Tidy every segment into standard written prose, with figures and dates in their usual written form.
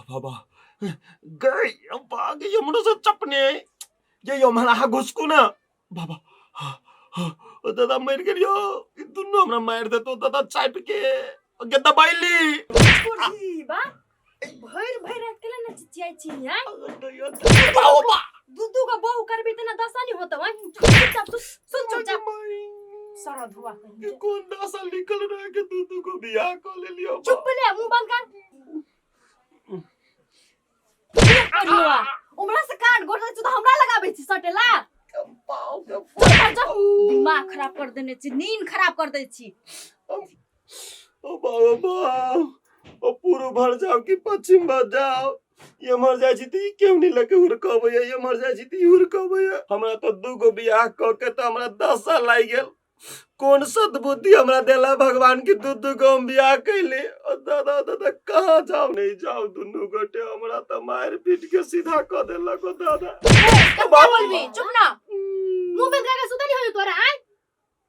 बाबा गई अब्बा गई हमरो से चपने ये यो हमरा अहाँ घुसकू ना बाबा ओ दादा मर गेलियो ई दुनू हमरा मारि देतो दादा चापि के गे दबाइली कोढ़ी बा भरि भरि रात केला ना चिचियाइ छी हैं बाबा दू दू गो बहू करबी त ना दशा नहीं होतो हैं चुपचाप सुन सुन चुपचाप सर धुआ कहीं के कोन दशा लिखल रहे के दू दू गो बियाह क लेलियो चुप ले मुंह बंद कर अरे उमरा से कान गोड़ दै छी तऽ हमरा लगाबै छी सटेला पाव के चुप जा दिमाग खराब कर देने छी नींद खराब कर दै छी ओ बाबा बाप ओ पूर्व भर जाओ कि पश्चिम भर जाओ एम्हर जाइ छी तऽ ई केहू नहि लऽ के हुड़कबैया एम्हर जाइ छी तऽ ई हुड़कबैया हमरा तऽ दू गो बियाह कऽ के तऽ हमरा 10 साल लागि गेल कोन सद्बुद्धि हमरा देला भगवान की दू दू गो हम बियाह कैली ओ दादा दादा कहाँ जाओ नहीं जाओ दुनू गोटे हमरा तऽ मारि पीट के सीधा कऽ देलक ओ दादा कते बोलबी चुप ना मुंह बंद करके सुतली होई तोरा आय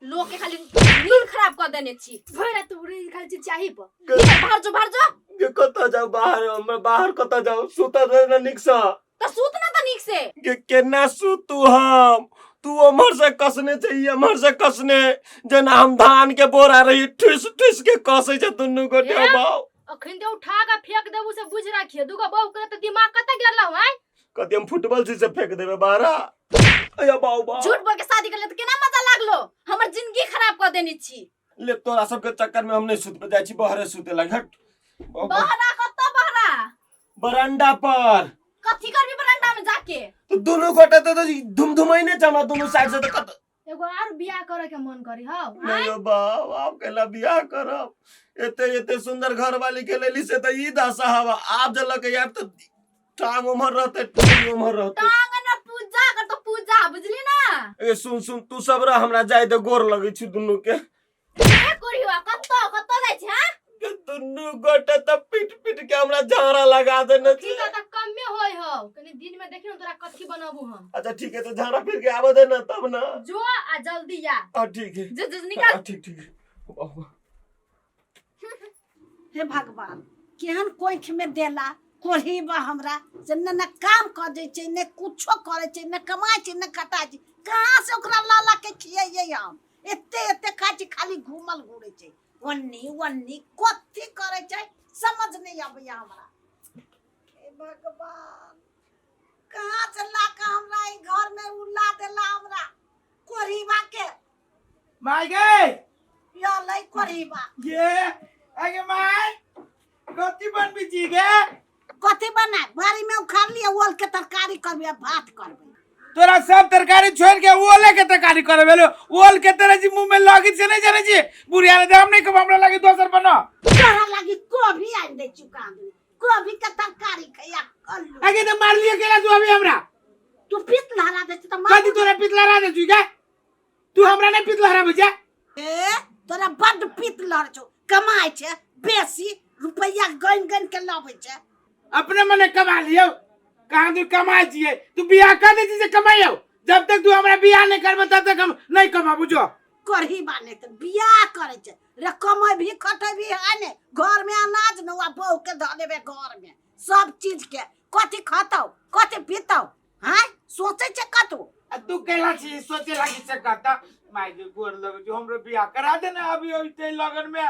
लोग के खाली नींद खराब कर देने छी भरि रात उड़ी खाली चिचियाही पर निकल बाहर जो बाहर जो के कतऽ जाऊ बाहर हमरा बाहर कतऽ जाऊ सुतऽ दे ना नीक सँ त सुत ना त नीक से के केना सुतू हम तू उम्हर से कसने छै ई एम्हर से कसने जेना हम धान के बोरा रही ठुस ठुस के कसै छै दुनू गोटे ए? बाउ अखन ते उठा के फेंक देबू से बुझ राखिए दूगो बहू करे त दिमाग कत गेल रहौ आय कथी हम फुटबॉल से फेंक देबै बाहरा अया बाउ बाउ झूठ बोल के शादी कर ले त केना मजा लागलो हमर जिंदगी खराब कर देने छी ले तोरा सबके चक्कर में हम नहीं सुत पे जाइ छी बहरे सुते लाग हट बहरा कत बहरा बरांडा पर कथी करबी बरांडा में जाके तो दोनों गोटे तो धुमधुमैने छै हमरा दोनों साइड से तो कत एगो आर बियाह करे के मन करी हौ नहीं हो बाप आप कहला बियाह करब एते एते सुंदर घर वाली के लेली से तो ई दशा हवा आप जल के यार तो टांग उम्हर रहते टांग उम्हर रहते टांग न पूजा कर तो पूजा बुझली ना ए सुन सुन तू सब रह हमरा जाय दे गोर लगै छी दुनू के ए कोरिवा कत्तो कत्तो जाइ छी हां के दुनू गोटे त पीट पीट के हमरा झाड़ा लगा देने ठीक छै है त कमे होय हौ कनी दिन में देखियो तोरा कथी बनाबू हम अच्छा ठीक है तो झाड़ा फिर के आबे दे ना तब ना जो आ जल्दी आ हाँ ठीक है जो जो निकाल हाँ, ठीक ठीक है वाह, वाह। हे भगवान केहन कोखि में देला कोढ़ी बा हमरा से ने ने काम कर दै छै ने कुछो करै छै ने कमाइ छै ने खटाइ छै कहाँ से ओकरा ला ला के खियैयै हम एते एते खाइ छै खाली घूमल घूरै छै ओन्नी ओन्नी कथी करै छै समझ नहि अबैया हमरा हे भगवान कहाँ से ला के हमरा ई घर में उ ला देला हमरा कोढ़ीबा के माय गे या लै कोढ़ीबा ये आगे माय कथी बनबी छी गे कथी बना बाड़ी में उखाड़ लिया ओल के तरकारी करबे आ भात करबे तोरा सब तरकारी छोड़ के ओले के तरकारी करे भेलो ओल के तरह जी मुंह में लगी छै नहीं जाने छी बुढ़िया ने हम नहीं कहब हमरा लागी दोसर बनो तोरा लागी कोभी आनि दै छी कांदरी कोभी के तरकारी खैया आलू आगे तो मार लियो केला तू अभी हमरा तू पित लहरा दै छी त कथी तोरा पितला रा दे छी गे तू हमरा नहीं पितला रा बुझा ए तोरा बड्ड पित लहर छौ कमाइ छै बेसी रुपैआ गनि गनि के लबै छै अपने मने कमा लियो कहाँ तू कमाइ छियै तू बियाह कर दै छी से कमाइयो जब तक तू हमरा बियाह नहीं करबे तब तक हम नहीं कमा बुझो करही बाने तऽ बियाह करै छै रे कमेबही खटेबही है ने घर में अनाज न आ बहू के धऽ देबे घर में सब चीज के कथी खतौ कथी पीतौ हाँ सोचै छै कतौ आ तू केला छी सोचे लागी से कहता माय के गोर लगे जो हमरो बियाह करा देना अभी ओइते लगन में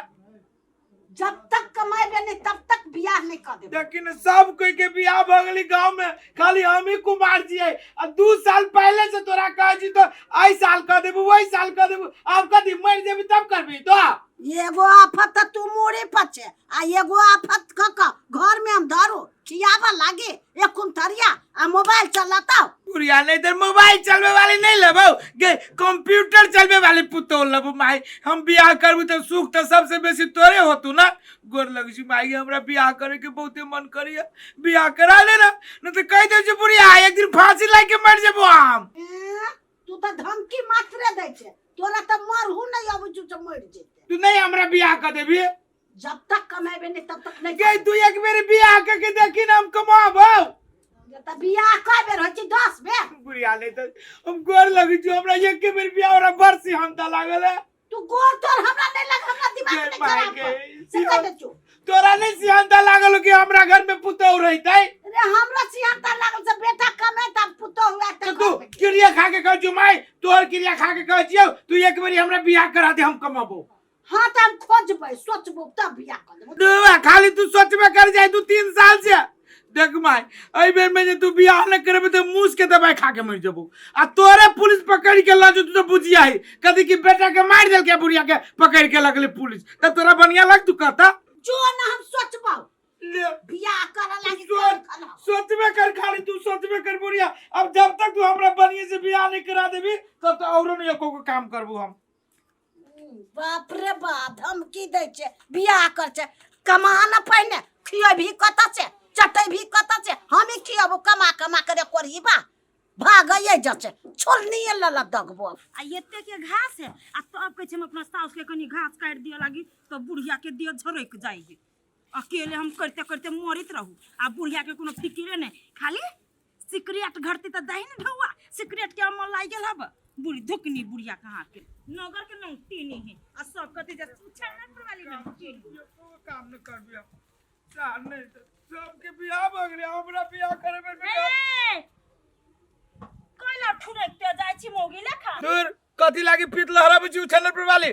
जब तक कमेबे नहीं तब तक बियाह नहीं कर देबे लेकिन सब कोई के बियाह भ गेली गांव में खाली हम ही कुमार छियै आ 2 साल पहले से तोरा कहै छी तो एहि साल कह देबू ओहि साल कह देबू आब कथी मरि जेबी तब करबी तो एगो आफत तऽ तू मूड़ी पर छै आ एगो आफत कऽ कऽ घर में हम धरू खियाबऽ लागे एक कुंतरिया आ मोबाइल चलतौ बुढ़िया नहीं इधर मोबाइल चलबे वाली नहीं लेबो गे कंप्यूटर चलबे वाली पुतोह लेबो माई हम बियाह करबू तो सुख तो सबसे बेसी तोरे होतू ना गोर लगे छी माई हमरा बियाह करे के बहुते मन करिए बियाह करा ले ना नहीं तो कह दे छी बुढ़िया एक दिन फांसी लाग के मर जेबो हम ए, तू तऽ धमकी मात्रे दै छै तोरा तऽ मरहू नहीं अबै छौ से मरि जेतै तू नहीं हमरा बियाह कर देबी जब तक कमेबे नहीं तब तक नहीं गे तू एक बेर बियाह करके देखी ना हम कमाबो तऽ बियाह कय बेर होइ छै 10 बेर बुढ़िया नहीं तो हम गोर लगे छी हमरा एक के बेर बियाह हमरा बड़ सिहंता लागल है तू गोर तोर हमरा नहीं लग हमरा दिमाग गे नहीं माय खराब गे कर से कह दे चुप तोरा नहीं सिहंता लागल कि हमरा घर में पुतोह रहे रहितै। रे हमरा सिहरता लागल से बेटा कमे तब पुतोह हुआ तऽ तू क्रिया खा के कह छु माय, तोहर क्रिया खा के कह छियौ, तू एक बेरी हमरा बियाह करा दे, हम कमाबो। हाँ तऽ हम खोजबै सोचबो तब बियाह कर देबो। दुआ खाली तू सोचबे कर जाय तू 3 साल से। देख माय, एहि बेर में जे तू बियाह न करबे तऽ मूस के दवाई खा के मर जबो, आ तोरे पुलिस पकड़ के ल जेतौ तऽ बुझिया ही कथी कि बेटा के मार देलकै बुढ़िया के पकड़ के लगले पुलिस, तब तोरा बढ़िया लग तू कहता। जो न हम सोचबो ले बियाह करे लागी सोचबे कर, खाली तू सोचबे कर बुढ़िया। अब जब तक तू हमरा बढ़िया से बियाह नहीं करा देबी तब तो औरो नहीं एको को काम करबू हम। बाप रे बाप, धमकी दै छै बियाह कर छै, कमा न पहिने खियबही कतऽ छै, चटेबही कतऽ छै, हमी खियबो कमा कमा के रे कोरही बा भागैये जছে छोलनीये लऽ लऽ दगबो। आ एते के घास है आ तब कहै छै हम अपना साउस के कनी घास काटि दिअ लागी तऽ बुढ़िया के देह झरकि जाइ है। अकेले हम करते करते मरैत रहू आ बुढ़िया के कोनो फिकिरे नहि, खाली सिगरेट घरती तऽ दही ने ढौआ, सिगरेट के अमल लागि गेल हब बुढ़ी धुकनी बुढ़िया कहाँ के नगर के नौ टीनी है आ सब कहते जे छन्नर वाली नौ टीनी। काम न करबी हम। साल नहीं तो सबके बियाह भऽ गेलै, हमरा बियाह करे बेर में ए, कैला ठुरकते जाइ छी मौगी लेखा। दूर कथी लागी पीत लहराबै छी उछानर पर वाली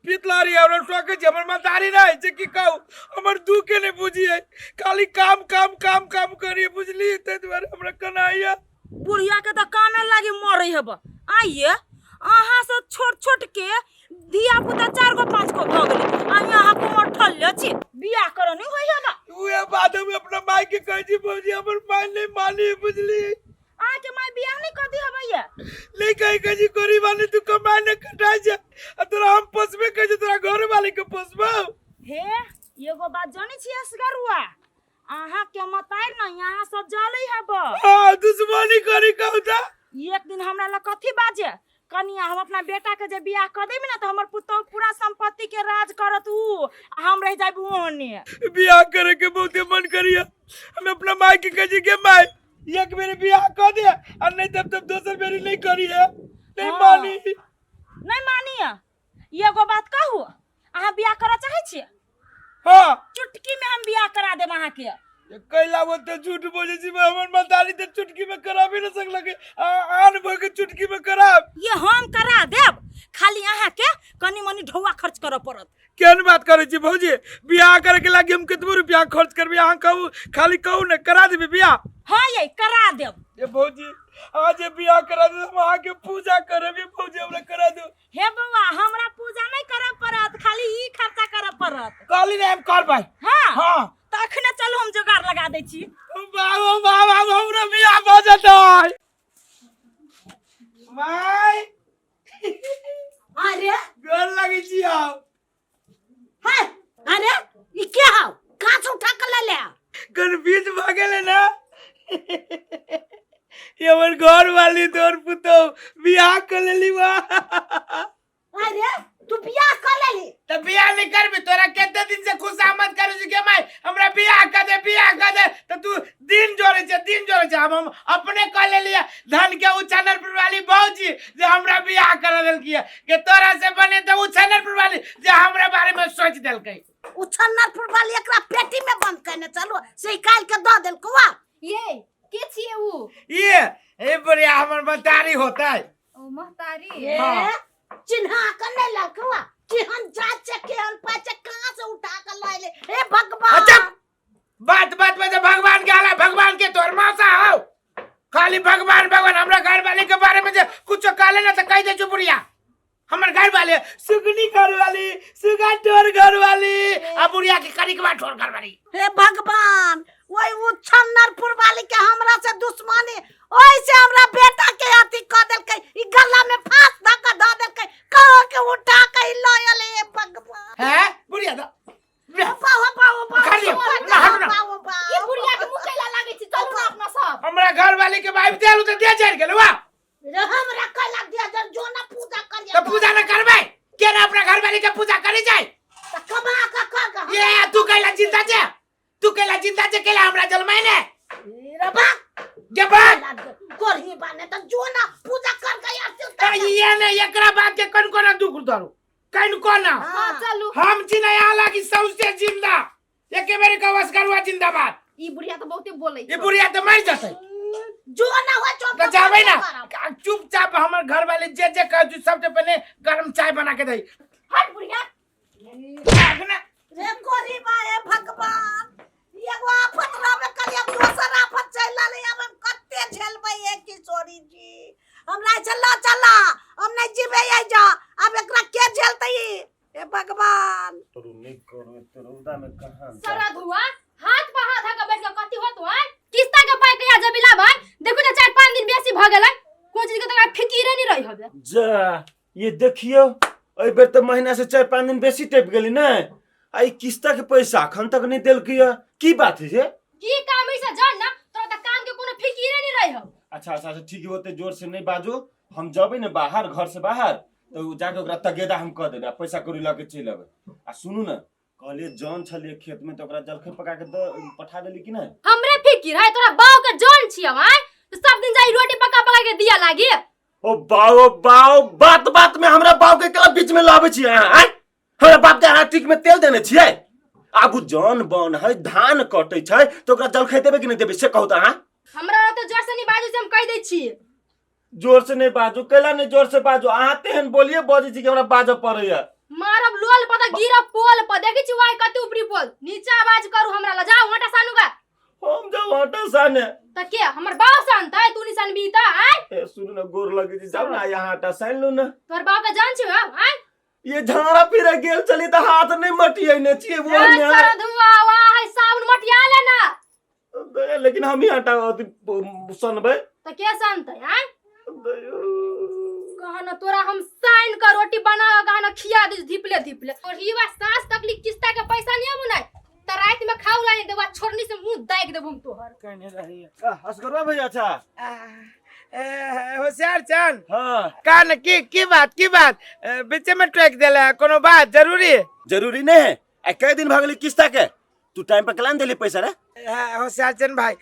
पीत लहरी हमरा शौक छै, हमर महतारी रहै छै की कहू, हमर दुख के नहि बुझियै, खाली काम काम काम काम करियै बुझली, ताहि दुआरे हमरा कनाइया। बुढ़िया के तऽ कामे लागी मरै हेब। आइये अहाँ से छोट छोट के धिया पुता 4 गो 5 गो भऽ गेलै आ अहाँ कुमर ठल्ले छी, बियाह करऽ नहि होइ हेब। उहे बात हम अपना माय के कहै छी भौजी, हमर माय नहि मानी बुझली। अहाँके माय बियाह नहि कऽ दी हेबैया? नहीं कहे कहे छी गरीब आदमी तू कमाए नहीं कटाए छे, आ तोरा हम पोसबे कहे छी, तोरा घर वाले के पोसबो। हे एगो बात जानै छी असगरुआ, अहाँ के मतार न यहाँ सब जलै हेब। हाँ दुश्मनी करी कहू त। एक दिन हमरा लग कथी बाजे कनिया, हम अपना बेटा के जे बियाह कऽ देबै ने तऽ हमर पुतोह पूरा संपत्ति के राज करत ऊ, आ हम रहि जायब ओहने। बियाह करे के बहुते मन करिया, हम अपना माय के कहै छी के माय एक बेर बियाह कऽ दे, आ नहीं तब तब दोसर बेरी नहीं करिए, नहीं हाँ। मानी। नहीं मानी। एगो बात कहू, अहाँ बियाह करऽ चाहै छियै? हाँ। चुटकी में हम बियाह करा देब अहाँ के। कैला बोलते झूठ बोले छी, हमर महतारी तऽ चुटकी में कराबी न सकलक, आन भऽ के चुटकी में कराब। ये हम करा देब, खाली अहाँ के कनी मनी ढौआ खर्च करऽ पड़त। केहन बात करै छी भौजी, बियाह करे के लागी हम केतबो रुपया खर्च करबी, अहाँ कहू खाली कहू ने करा देबी बियाह। हाँ ये करा देब। ये भौजी अहाँ जे बियाह करा देब हम अहाँ के पूजा करब, ये भौजी हमरा करा दू। हे बौआ हमरा पूजा नहीं करऽ पड़त, खाली ई खर्चा करऽ पड़त। कहली ने हम करबै। हाँ। हाँ। तऽ अखने चलू हम जोगाड़ लगा दै छी। बाबा बाबा हमरा बियाह भऽ जेतै। माय। अरे गोर लगै छी हम। हे अरे ई के हौ, कहाँ से उठा के ले ले? कन्फ्यूज भऽ गेलै ना। ये हमर घर वाली तोर पुतोह बियाह कर लेली बा। अरे तू बियाह कर लेली? त बियाह नहीं करबी, तोरा कते दिन से खुशामद करै छी के माय हमरा बियाह कर दे बियाह कर दे, त तू दिन जोड़ै छै दिन जोड़ै छै। अब हम अपने कर लेलियै धन के उछानर पर वाली भौजी जे हमरा बियाह कर देलकी के तोरा से बने त उछानर पर वाली जे हमरा बारे में सोच देलकै। उछानर वाली एकरा पेटी में बंद करने चलो से निकाल के दऽ देलकौ। ये के छियै ऊ? ये ए बढ़िया हमर महतारी होतै। ओ महतारी। ए, हाँ। चिन्हा के नहीं लड़कवा केहन जात छै केहन पाय छै, कहाँ से उठा के लाइले? हे भगवान। अच्छा बात बात में जब भगवान के आला भगवान के तोर मासा हो, खाली भगवान भगवान। हमरा घर वाले के बारे में जे कुछ कहले ना त कह दे चुपड़िया, हमर घर वाले सुगनी घर वाली सुगा ठोर घर वाली आ बुढ़िया के करिकवा ठोर घर वाली। हे भगवान, ओई उछन्नरपुर वाली के हमरा से दुश्मनी, ओई से हमरा बेटा के अथी क देलकै, ई गला में फांस ध के ध देलकै, कह के उठा के ई लऽ एलै। हे भगवान। हैं बुढ़िया द बाबा, बाबा, बाबा, खा लियो, बाबा, ना, हटू ना। बाबा, बाबा। ई बुढ़िया के मुँह कैला लागै छै, चलू ना अपना सब। हमरा घर वाली के बाइब देलु त दे चढ़ गेल वाह। रे हमरा कैला दे जर जो ना पूजा करिया। त पूजा ना करबै के ना अपना घर वाली के पूजा करे जाय? त कमा के कर के। ये तू कैला जिंदा छे, तू कैला जिंदा छे, कैला हमरा जलमाय ने? रे बाप। गे बाप। करही बाने त जो ना पूजा कर के यार से त ये ने एकरा बाप के कोन कोना दुख धरू, कोन कोना? हां चलू। हम छी ना यहाँ लागी सबसे जिंदा, एके बेर कवस करुआ जिंदाबाद। ई बुढ़िया तो बहुते बोलै ई बुढ़िया तऽ मरि जेतै। जो ना हो चुप। तऽ जाबै ना, चुपचाप हमर घर वाले जे जे कहै छै सबसे पहिले गरम चाय बना के दही। हट बुढ़िया। अखने रे गोरी बा, हे भगवान, एगो आफत रहबे करी, अब दोसर आफत चलि आलै, अब हम कते झेलबै? हे किशोरी जी, हमरा चला चला, हम नहीं जीबै जा, अब एकरा के झेलतै? हे भगवान। करू नहि करू, एते रौदा में कहाँ जाउ? सारा धुआ हाथ पर हाथ धऽ के बैठ के कथी होत है? किस्ता के पाई कहिया जबी लाबै? देखू तऽ 4-5 दिन बेसी भऽ गेलै, कोन चीज के तऽ फिकिरे नहीं रही हबे। जा ये देखियो, एहि बेर तऽ महीना से 4-5 दिन बेसी टपि गेली ने, आ ई किस्ता के पैसा अखन तक नहीं देलकै है, की बात है जे? की काम है से जान ना, तोरा तऽ काम के कोनो फिकिरे नहीं रही हौ। अच्छा अच्छा अच्छा, ठीक है, ओते जोर से नहीं बाजू, हम जबै ने बाहर, घर से बाहर, तऽ उ जाके ओकरा तगेदा हम कऽ देबै आ पैसा कौड़ी लऽ के चलि अबै। आ सुनू ने, कहलियै जन छलियै खेत में तऽ ओकरा जलखै पका के दऽ पठा देली कि नहि? हमरे फिकिर है? तोरा बाऊ के जन छियै आय, सब दिन जाई रोटी पका पका के दिया लागी। ओ बाओ बाओ, बात बात में हमरा बाऊ के केला बीच में लाबै छियै अहाँ, आँय? हमरा बाप के अहाँ टीक में तेल देने छियै? आबू जन बन है, धान कटै छै तऽ ओकरा जलखै देबै कि नहि देबै से कहू तऽ अहाँ। हमरा तऽ जोर से नहीं बाजू से हम कहि दै छी। जोर से नहीं बाजू? कैला नहीं जोर से बाजू? अहाँ तेहन बोलिए बजै छी कि हमरा बाजऽ पड़ैया। मारब लोल पर तऽ गिरब पोल पर, देखै छी वाई कते ऊपरी पोल, नीचा आवाज करू हमरा ल, जाओ आटा सानू गा। हम जाऊ आटा साने? तऽ के हमर बाप सानतै? तू नहीं सानबी तऽ आय? ए सुनू ने, गोर लगै छी, जाऊ ना यहाँ आटा सानि लू ने। तोहर बाप के जान छी हम आय? ये झाड़ा फिरे गेल चली तऽ हाथ नहीं मटियै ने छियै वो ए में। सरधुआ वा है साबुन मटिया ले ना। लेकिन हम ही आटा अथी सनबै। तऽ के सानतै आय? कहा न तोरा हम साइन कर रोटी बना के कहा न खिया this धिपले धिपले। और ई बार सास तकली किस्ता के पैसा नहीं आबू त रात में खाऊ ला नहीं देबा, छोड़नी से मुंह दाग देबू हम तोहर। कहने रही। असगरवा भैया। अच्छा। होशियार चंद। हाँ। का न की की बात, की बात? बीचे में टोक देला, कोनो बात जरूरी? जरूरी नहीं है। आ कई दिन भऽ गेलै किस्ता के, तू टाइम पर कला देली पैसा रे? होशियार चंद भाई,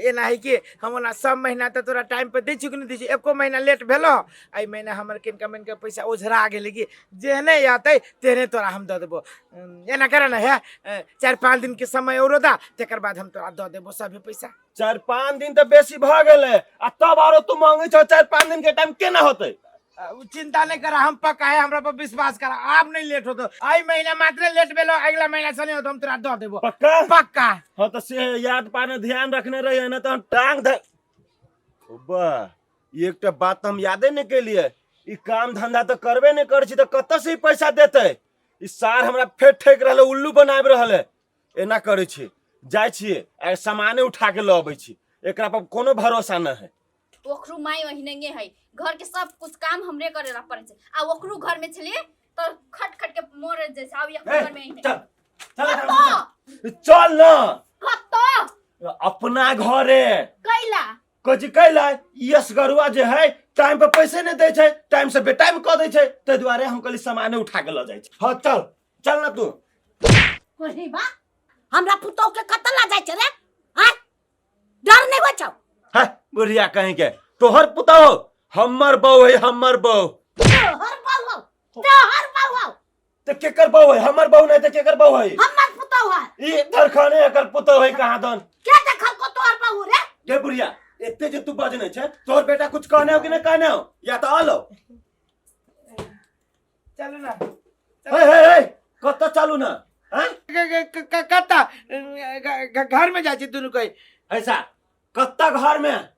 एना है कि हम ओना सब महीना तऽ तोरा टाइम पर दै छी कि नहि दै छी, एको महीना लेट भेलो? एहि महीना हमर किनका मिनका पैसा ओझरा गेलै कि जेहने आतै तेहने तोरा हम दऽ देबो। एना कर ने हे, 4-5 दिन के समय औरो दा, तकर बाद हम तोरा दऽ देबो सभे पैसा। 4-5 दिन तऽ बेसी भऽ गेलै, आ तब आरो तू मांगै छौ 4-5 दिन के टाइम, केना होतै? उ चिंता नहीं करा, हम पक्का है, हमरा पर विश्वास करा, आब नहीं लेट होतो। एहि महीना मात्र लेट भेलो, अगला महीना से नहीं होतो, हम तोरा दऽ देबो। पक्का? पक्का। हाँ तऽ से याद पाने ध्यान रखने रहिए ना तऽ हम टांग धर। वाह, ई एकटा बात तऽ हम यादे नहीं केलिए, ई काम धंधा तऽ करबे नहीं करै छी तऽ कतऽ से ई पैसा देतै? ई सार हमरा फेर ठकि रहल है, उल्लू बनाबि रहल है। एना करै छी, जाइ छियै आ सामाने उठा के लऽ अबै छी, एकरा पर कोनो भरोसा न है। ओकरो माई ओहिनंगे है, घर के सब कुछ काम हमरे करे ला पड़े छै, आ ओकरो घर में छलिए तो खट खट के मरे जाइ छै, आब एकरो ए, घर में एहने। चल चल कतऽ? चल ना। कतऽ? अपना घरे। कैला? कहै छी कैला, ई असगरुआ जे है टाइम पर पैसे नहीं दै छै, टाइम से बेटाइम कऽ दै छै, ताहि दुआरे हम कहली सामाने उठा के लऽ जाइ छी। हाँ चल चल ना तू। कोरी बा, हमरा पुतोह के कतऽ ला जाइ छै रे? आय डर नहीं होइ छौ? है बुढ़िया कहीं के, तोहर पुतोह हमर बहू है, हमर बहू। तोहर बहू हौ, तोहर बहू हौ। तऽ केकर बहू है? हमर बहू नहीं तऽ केकर बहू है? हमर पुतोह है। ई धरखाने एकर पुतोह है कहाँ दन। के देखल को तोहर बहू रे? गे बुढ़िया, एते जे तू बजने छै, तोहर बेटा कुछ कहने हो कि नहीं कहने हो? या तऽ आलो। चलू ना। हे हे हे, कतऽ चलू ना? हैं? कतऽ घर में जाइ छी दुनू कोई। ऐसा कतऽ घर में?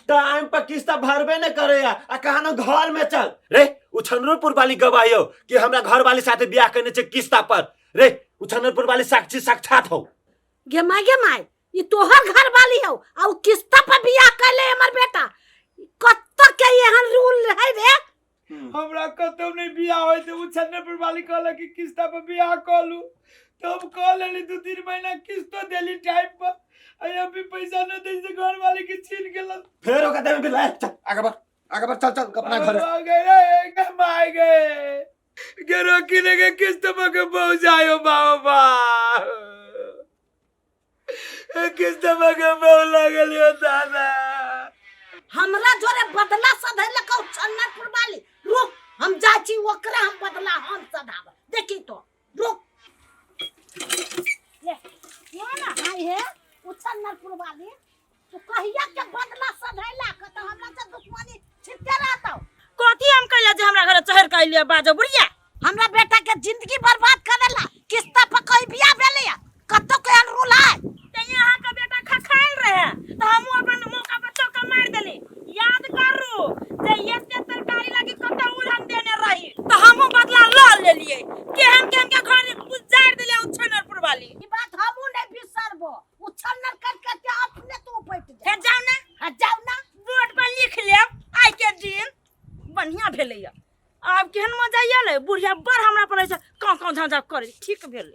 टाइम पर किस्ता भरबे नहीं करे आ कहा ना घर में चल रे। उ छनरपुर वाली गवाही हो कि हमरा घर वाली साथे बियाह करने छै किस्ता पर रे, उ छनरपुर वाली साक्षी साक्षात हो। गे माय, गे माय, ई तोहर घर वाली हौ आ उ किस्ता पर बियाह कैले हमर बेटा? कतऽ के एहन रूल है रे? हमरा कतौ नहीं बियाह होय तऽ उ छन्नपुर वाली कहलक कि किस्ता पर बियाह कऽ लू, तऽ हम कऽ लेली, 2-3 महीना किस्तो देली टाइम पर, आ अभी पैसा न दै से घर वाली के छीन गेलक। फेर ओकरा देमे बिल, चल आगे बढ़, आगे बढ़, चल चल अपना घर। आ गए रे, गे माय गए गे, रोकी ने के किस्त पर के पहुंचायो बाबा, किस्त पर के बहु लागल यो दादा। हमरा जोरे बदला सधै लक उ छन्नरपुर वाली, रुक हम जाइ छी ओकरा हम बदला हम सधाब, देखी तो रुक। ले, ना आइ हे। उछल नरपुर वाली, तू कहिया के बदला सधैला के त हमरा से दुश्मनी छिपते रहतौ। कथी हम कैला जे हमरा घरे चहर के अइलियै बाजो बुढ़िया? हमरा बेटा के जिंदगी बर्बाद कर देला। किस्ता पर कहीं बियाह भेलैया? कतौ केहन रूल है? ते यहाँ के बेटा खखायल रहे तो हमहू अपन मौका पर चौका मार देली। याद करू जे एते तरकारी लागी कते उलहन देने रही, तो हमहू बदला ल लेलिए। केहन केहन के घर उजाड़ देलिए उछनरपुर वाली। ई बात हमहू नहीं बिसरबो। उछल नर कर के अपने तू उपट जा। हे जाओ ना। हाँ, जाओ ना। बोर्ड पर लिख लेब आइ के दिन। बढ़िया भेलैया। आब केहन मजा आयल। बुढ़िया बड़ हमरा पर ऐसे काँव काँव झाँझा करे। ठीक भेलै।